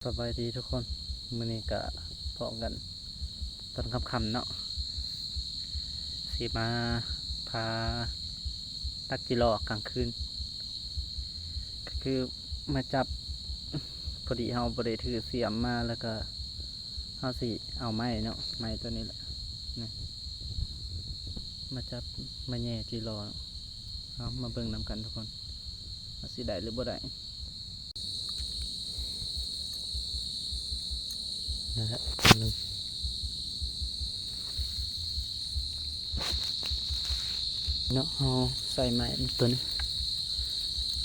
ສະບາຍດີທຸກຄົນ, ມື້ນີ້ກະພໍ້ກັນຕອນຄ່ຳໆເນາະ, ຊິມາພາຕັກຈີຫຼໍ່ກາງຄືນ, ກະຄືມາຈັບ, ພໍດີເຮົາບໍ່ໄດ້ຖືສຽມມາ ແລ້ວກະເຮົາຊິເອົາໄມ້ເນາະ, ໄມ້ໂຕນີ້ແຫຼະ ນີ້ ມາຈັບມາແຍ່ຈີຫຼໍ່ເນາະ. ເອົາ ມາເບິ່ງນຳກັນທຸກຄົນ ວ່າຊິໄດ້ຫຼືບໍ່ໄດ້. ນັ້ນແຫຼະ ເນາະ, ເຮົາໃສ່ໄມ້ຕົວນີ້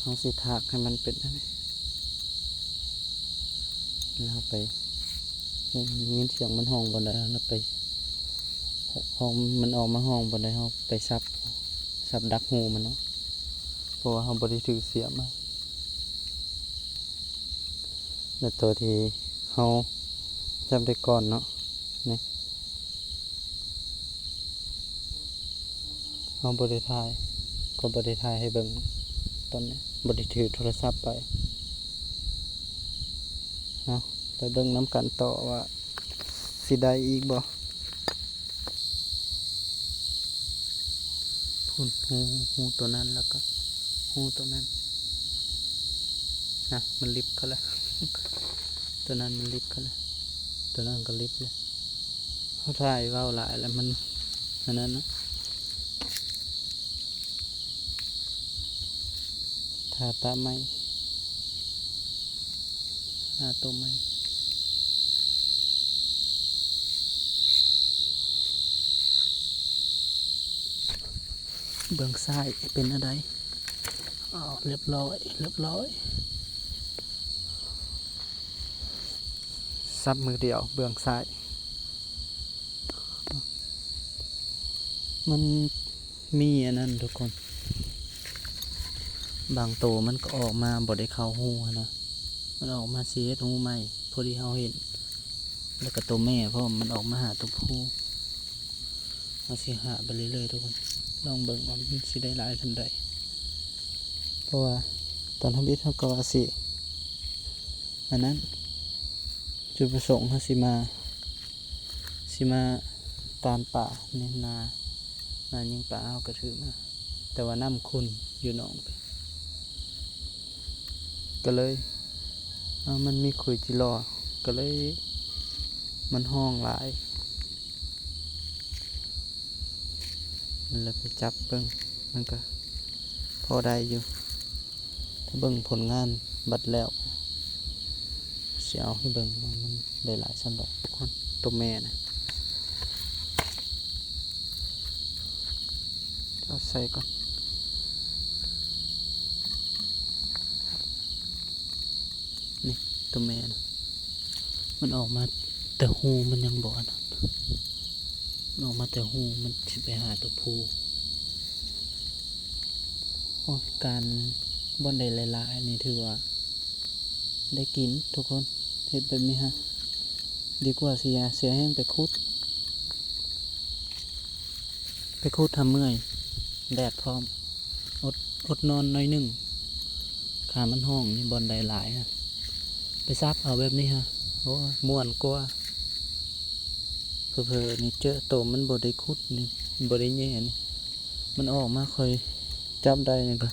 ເຮົາຊິຖາກໃຫ້ມັນເປັນອັນນີ້ ແລ້ວເຮົາໄປ ໄດ້ຍິນສຽງມັນຮ້ອງບ່ອນໃດ ເຮົາໄປ ຮ້ອງ ມັນອອກມາຮ້ອງບ່ອນໃດ ເຮົາໄປສັບ ສັບດັກຮູມັນເນາະ, ເພາະວ່າເຮົາບໍ່ໄດ້ຖືສຽມມາ. ແລະໂຕທີ່ເຮົາຈັບໄດ້ກ່ອນເນາະ ນີ້ ເຮົາບໍ່ໄດ້ຖ່າຍ ກໍບໍ່ໄດ້ຖ່າຍໃຫ້ເບິ່ງ ຕອນນີ້ບໍ່ໄດ້ຖືໂທລະສັບໄປ. ເອົາ ໄປເບິ່ງນຳກັນຕໍ່ວ່າຊິໄດ້ອີກບໍ່. ພຸ້ນ ຮູ ຮູໂຕນັ້ນ ແລ້ວກໍຮູໂຕນັ້ນ ນະ ມັນລິບເຂົ້າແລ້ວ, ໂຕນັ້ນມັນລິບເຂົ້າແລ້ວ, ໂຕນັ້ນກໍລິບແລ້ວ. ເຮົາຖ່າຍເວົ້າຫຼາຍແລ້ວມັນອັນນັ້ນນະ. ຖ້າຕາໃໝ່ ຫາໂຕໃໝ່. ເບື້ອງຊ້າຍເປັນແນວໃດ? ອ້າວ ລຽບຮ້ອຍ ລຽບຮ້ອຍ. ສັບມືດຽວເບື້ອງຊ້າຍ. ມັນມີອັນນັ້ນທຸກຄົນ, ບາງໂຕມັນກໍອອກມາບໍ່ໄດ້ເຂົ້າຮູຫັ້ນນະ, ມັນອອກມາຊິເຮັດຮູໃໝ່ ພໍດີເຮົາເຫັນ, ແລ້ວກໍໂຕແມ່ພ້ອມ ມັນອອກມາຫາໂຕຜູ້. ເຮົາຊິຫາໄປເລື້ອຍໆທຸກຄົນ, ລອງເບິ່ງວ່າມັນຊິໄດ້ຫຼາຍສ່ຳໃດ, ເພາະວ່າຕອນທຳອິດເຮົາກໍວ່າຊິ ອັນນັ້ນ ຈຸດປະສົງເຮົາຊິມາ ຊິມາຕານປາໃນນາ ນາຍິງປາເຮົາກໍຖືມາ, ແຕ່ວ່ານ້ຳຂຸ່ນຢູ່ໜອງ ກໍເລີຍ ເອົາ ມັນມີຂຸຍຈີຫຼໍ່ ກໍເລີຍມັນຮ້ອງຫຼາຍ. ແລ້ວໄປຈັບເບິ່ງ ມັນກະພໍໄດ້ຢູ່. ຖ້າເບິ່ງຜົນງານບັດແລ້ວ ຊິເອົາໃຫ້ເບິ່ງວ່າມັນໄດ້ຫຼາຍສ່ຳໃດ. ທຸກຄົນ ໂຕແມ່ນະ ເອົາໃສ່ກ່ອນ. ນີ້ ໂຕແມ່ນະ ມັນອອກມາແຕ່ຮູ ມັນຍັງບໍ່ອັນນັ້ນ, ມັນອອກມາແຕ່ຮູ ມັນຊິໄປຫາໂຕຜູ້. ໂອ້ຍ ການບ່ອນໃດຫຼາຍໆນີ້ຖືວ່າໄດ້ກິນທຸກຄົນ, ເຮັດແບບນີ້ຮະ ດີກວ່າເສຍ ເສຍແຮງໄປຂຸດ ໄປຂຸດທຳເມື່ອຍ ແດດພ້ອມ. ອົດ ອົດນອນໜ້ອຍໜຶ່ງ, ຖ້າມັນຮ້ອງນີ້ ບ່ອນໃດຫຼາຍຮະ ໄປສັບເອົາແບບນີ້ຮະ ໂອ້ຍ ມ່ວນກວ່າ. ເຜີໆນີ້ເຈີໂຕມັນບໍ່ໄດ້ຂຸດນີ້ ບໍ່ໄດ້ແຍ່ນີ້ ມັນອອກມາ ຂ້ອຍຈັບໄດ້ນີ້ກໍ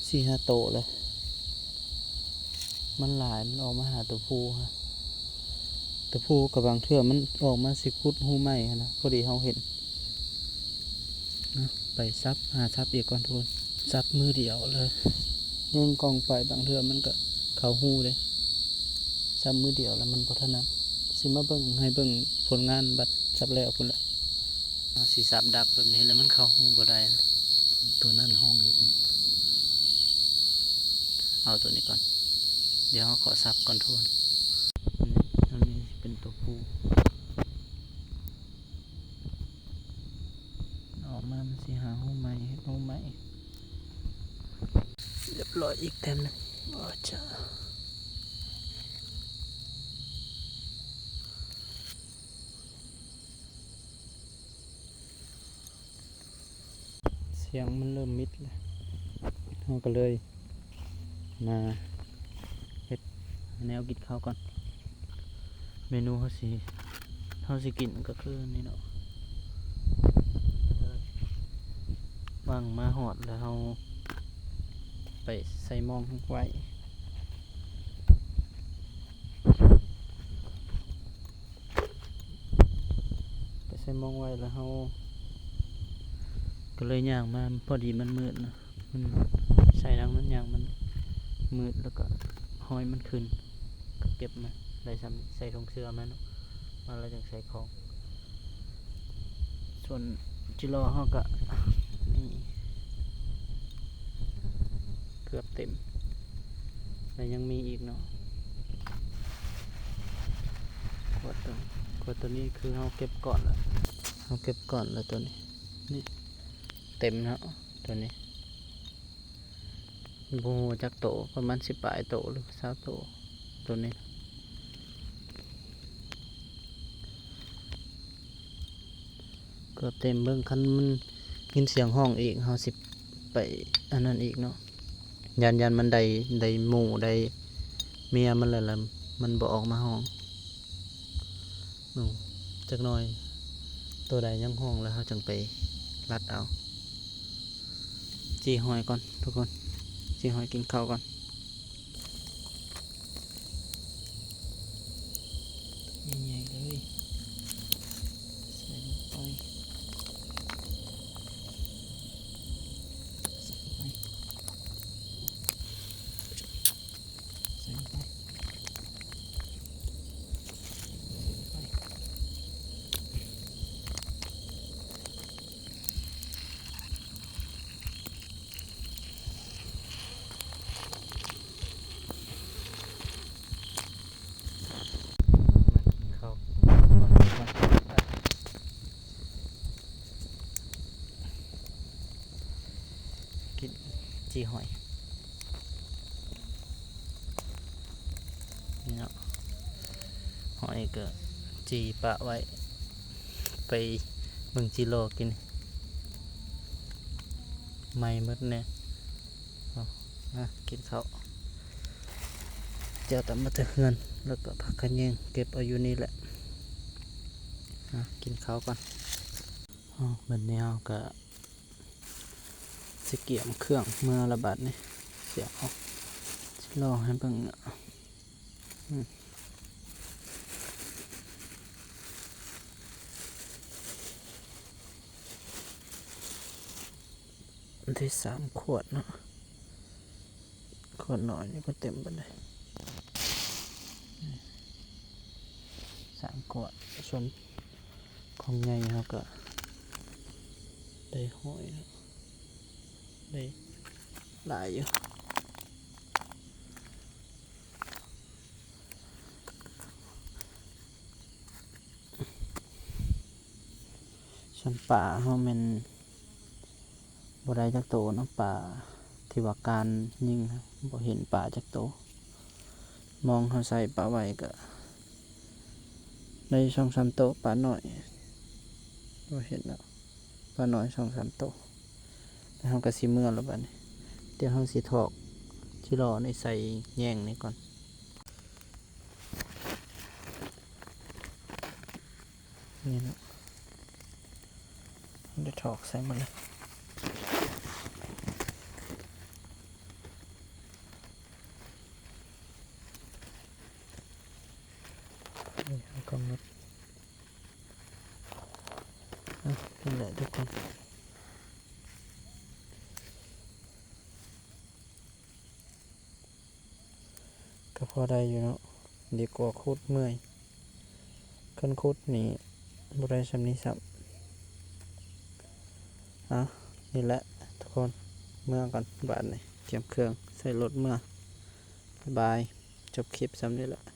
ສີ່ຫ້າໂຕແລ້ວ. ມັນຫຼາຍ ມັນອອກມາຫາໂຕຜູ້ຮະ, ໂຕຜູ້ກໍບາງເທື່ອມັນອອກມາຊິຂຸດຮູໃໝ່ຫັ້ນນະ, ພໍດີເຮົາເຫັນ. ເນາະ ໄປສັບ ຫາສັບອີກກ່ອນທຸກຄົນ, ສັບມືດຽວເລີຍ, ຍິງກ້ອງໄປ ບາງເທື່ອມັນກໍເຂົ້າຮູເດ້. ສັບມືດຽວແລ້ວມັນບໍ່ຖະໜັດ. ຊິມາເບິ່ງ ໃຫ້ເບິ່ງຜົນງານບັດສັບແລ້ວພຸ້ນແຫຼະ. ເຮົາຊິສັບດັກແບບນີ້ແລ້ວມັນເຂົ້າຮູບໍ່ໄດ້. ໂຕນັ້ນຮ້ອງຢູ່ພຸ້ນ. ເອົາໂຕນີ້ກ່ອນ. ດຽວເຮົາຂໍສັບກ່ອນທຸກຄົນ. ອັນນີ້ ອັນນີ້ຊິເປັນໂຕຜູ້. ອອກມາມັນຊິຫາຮູໃໝ່ ເຮັດຮູໃໝ່. ລຽບຮ້ອຍອີກແຕ້ມໜຶ່ງ. ໂອ້ ຈາ. ສຽງມັນເລີ່ມມິດແລ້ວ, ເຮົາກໍເລີຍມາເຮັດໃນ ແນວກິນເຂົ້າກ່ອນ. ເມນູເຮົາຊິ ເຮົາຊິກິນກໍຄືນີ້ເນາະ. ວາງມາຮອດແລ້ວເຮົາໄປໃສ່ໝ່ອງໄວ້. ໄປໃສ່ໝ່ອງໄວ້ແລ້ວເຮົາກໍເລີຍຍ່າງມາ ພໍດີມັນມືດນະ ມັນໃສ່ທາງນັ້ນຍ່າງມັນມືດ ແລ້ວກໍຮອຍມັນຂຶ້ນ ກໍເກັບມາໄດ້ສ່ຳນີ້ ໃສ່ຖົງເສື້ອມາເນາະ ມາແລ້ວຈັ່ງໃສ່ຂອງ. ສ່ວນຈິລໍເຮົາກໍນີ້ ເກືອບເຕັມ ແລ້ວຍັງມີອີກເນາະ. ຂວດຕົວ ຂວດຕົວນີ້ຄືເຮົາເກັບກ່ອນລະ ເຮົາເກັບກ່ອນລະຕົວນີ້ ນີ້ເຕັມເນາະ. ຕົວນີ້ບໍ່ຮູ້ຈັກໂຕ ປະມານສິບປາຍໂຕ ຫຼື ຊາວໂຕ ຕົວນີ້. ເກືອບເຕັມ ເບິ່ງ ຄັນມັນຍິນສຽງຮ້ອງອີກ ເຮົາຊິໄປອັນນັ້ນອີກເນາະ. ຢ້ານ ຢ້ານມັນໄດ້ ໄດ້ໝູ່ໄດ້ເມຍມັນແລ້ວ ລະມັນບໍ່ອອກມາຮ້ອງ. ອື ຈັກໜ່ອຍ ໂຕໃດຍັງຮ້ອງ ແລ້ວເຮົາຈັ່ງໄປລັດເອົາ. ຈີ່ຫອຍກ່ອນທຸກຄົນ ຈີ່ຫອຍກິນເຂົ້າກ່ອນ. ໃຫຍ່ໆເລີຍ ໃສ່ລົງໄປ ໃສ່ລົງໄປ ໃສ່ລົງໄປ ໃສ່ລົງໄປ. ກິນຈີ່ຫອຍ ນີ້ເນາະ ຫອຍກໍຈີ່ປະໄວ້ ໄປເບິ່ງຈີ່ລໍກິນ ໄໝ້ໝົດແນ່. ເອົາ ມາກິນເຂົ້າ ແຈ່ວຕຳມາແຕ່ເຮືອນ ແລ້ວກໍຜັກຂະແຍງເກັບເອົາຢູ່ນີ້ແຫຼະ. ມາກິນເຂົ້າກ່ອນ. ເອົາ ບັດນີ້ເຮົາກໍຊິກຽມເຄື່ອງເມືອລະບາດນີ້ ຊິເອົາ ຊິລອງໃຫ້ເບິ່ງ. ອືມ ໄດ້ສາມຂວດເນາະ ຂວດນ້ອຍນີ້ບໍ່ເຕັມປານໃດ ສາມຂວດ. ສ່ວນຂອງໃຫຍ່ເຮົາກໍໄດ້ຮ້ອຍເນາະ ໄດ້ຫຼາຍຢູ່. ສ່ວນປາເຮົາແມ່ນບໍ່ໄດ້ຈັກໂຕເນາະ ປາທີ່ວ່າການຍິງ ບໍ່ເຫັນປາຈັກໂຕ. ມອງເຮົາໃສ່ປາໄວ້ກໍໄດ້ສອງສາມໂຕ ປານ້ອຍ ບໍ່ເຫັນແລ້ວ ປານ້ອຍສອງສາມໂຕ. ແລ້ວເຮົາກໍຊິເມືອແລ້ວບັດນີ້ ດຽວເຮົາຊິຖອກຈີ່ລໍນີ້ໃສ່ແຍງນີ້ກ່ອນ. ນີ້ເນາະ ໄດ້ຖອກໃສ່ໝົດແລ້ວ ນີ້ເຮົາກໍໝົດ. ອ່ະ ນີ້ແຫຼະທຸກຄົນ ກໍພໍໄດ້ຢູ່ເນາະ ດີກວ່າຂຸດເມື່ອຍ ຄັນຂຸດນີ້ບໍ່ໄດ້ສ່ຳນີ້ຊ້ຳ. ອ່ະ ນີ້ແຫຼະທຸກຄົນ ເມືອກ່ອນບາດນີ້ ກຽມເຄື່ອງໃສ່ລົດເມືອ. ບາຍບາຍ ຈົບຄລິບສ່ຳນີ້ແຫຼະ.